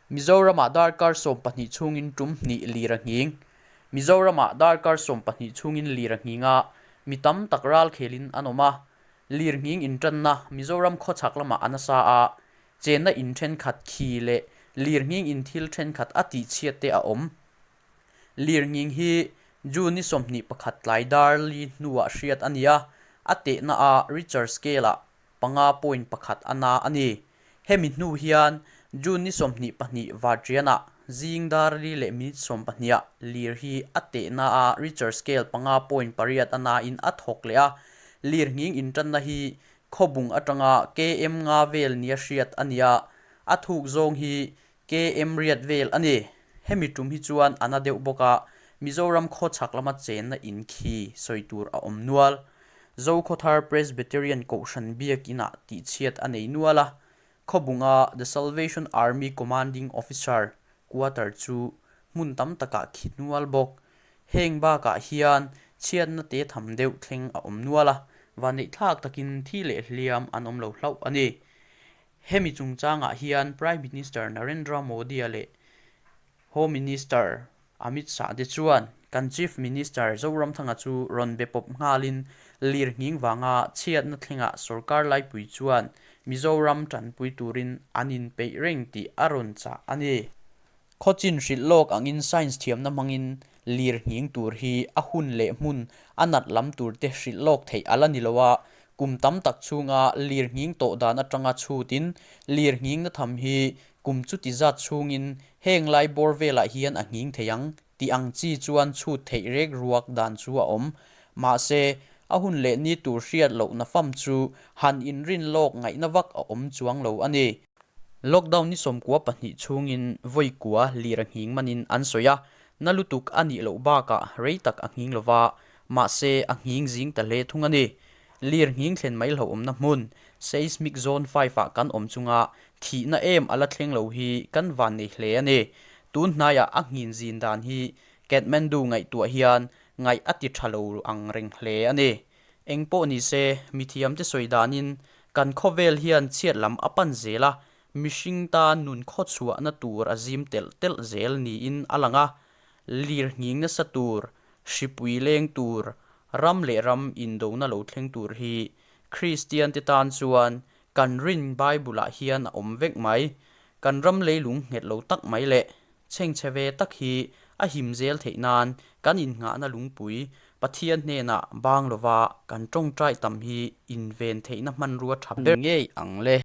Mizoramah darkar 12 chhungin tum hnih lir a nghing. Mizoramah darkar 12 chhungin lir a nghing a, mi tam tak ral khelin an awm a. Lir nghing intanna Mizoram khawchhak lamah a nasa a, chenna in thenkhat khi leh lir nghing in thil thenkhat a tihchhiat te a awm. Lir nghing hi June ni 21 tlai dar li hnuah hriat a ni a, a tehna a Richter scale-ah 5.1 a na a ni. Hemi hnu hian June ni 22 Varṭianah zing dar li leh minute 12ah lir hi a tehna a Richter scale 5.8 a nain a thawk leh a, lir nghing intanna hi khawbung atanga km nga vel nia hriat a ni a, a thuk zawng hi km riat vel a ni. Hemi tum hi chuan a na deuh bawk a, Mizoram khawchhak lama chenna in khi sawi tur a awm nual. Zokhawthar Presbyterian Kohhran Biakinah tihchhiat a nei nual a, khawbunga The Salvation Army Commanding Officer quarter chu hmun tam takah khi nual bawk. Heng bakah hian chhiatna te tham deuh thleng a awm nual a, vanneihthlak takin thi leh hliam an awm lo hlauh a ni. Hemi chungchangah hian Prime Minister Narendra Modi-a leh Home Minister Amit Shah te chuan kan Chief Minister Zoramthanga chu rawn be pawp nghalin lir nghing vanga chhiatna thlengah sorkar laipui chuan Mizoram tanpui turin an inpeih reng tih a rawn chah a ni. Khawchin hrilh lawk angin science thiamna hmangin lir nghing tur hi a hun leh hmun a nat lam tur te hrilh lawk theih a la ni lo a, kum tam tak chhunga lir nghing tawh dan atanga chhutin lir nghingna tham hi kum chuti zat chhungin heng lai bawr velah hian a nghing thei ang tih ang chi chuan chhut theih rek ruak dan chu a awm. Mahse, a hun leh ni tur hriat lohna fam chu han inrin lawk ngaihna vak a awm chuang lo a ni. Lockdown ni 92 chhungin vawi kua lir a nghing manin an sawi a, na lutuk a nih loh bakah rei tak a nghing lova, mahse a nghing zing ta hle thung a ni. Lir nghing thlen mai hlauhawmna hmun, seismic zone 5 ah kan awm chunga thihna em a la thleng lo hi kan van nei hle a ni. Tun hnaiah a nghin zin dan hi Kathmandu ngaihtuah hian ngaih a ti tha lo ang reng hle a ni. Eng pawh ni se, mithiamte sawi danin kan khawvel hian chhiat lam a pan zel a, mihring tan nun khawchhuahna tur a zim telh telh zel niin a lang a, lir nghing nasa tur, hripui leng tur, ram leh ram indona lo thleng tur hi Kristiante tan chuan kan rin Bible-ah hian a awm vek mai. Kan ram leilung nghet lo tak mai leh Chhengchhe ve tak hi a him zel theih nan kan innghahna lungpui Pathian hnenah bang lova kan tawngtai tam hi inven theihna hmanrua tha ber ngei ang le.